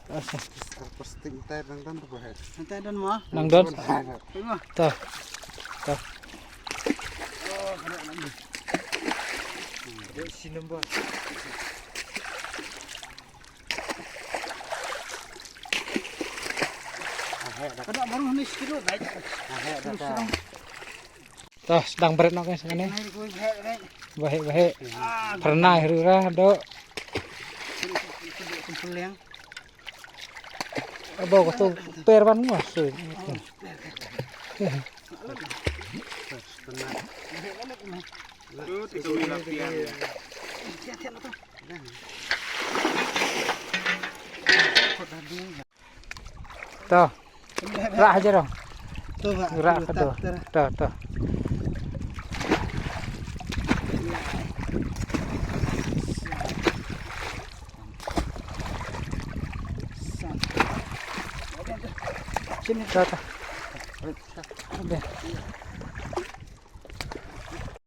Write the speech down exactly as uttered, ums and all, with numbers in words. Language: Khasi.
Plastik ntai dang don tu, Bah. Ntai don mo? Dang don. Tengok. Tuh. Tuh. Ada si nombor. Kada baru ni sekilo baik. Terus terang. Tuh, sdang bret noh, guys, kane. Bahe, bahe. Pernah rura do. Abo ko tu per ban mo. To. Rah aja dong. To, Bah. Rah ke tu. To, to. Sini. To, to. Udah.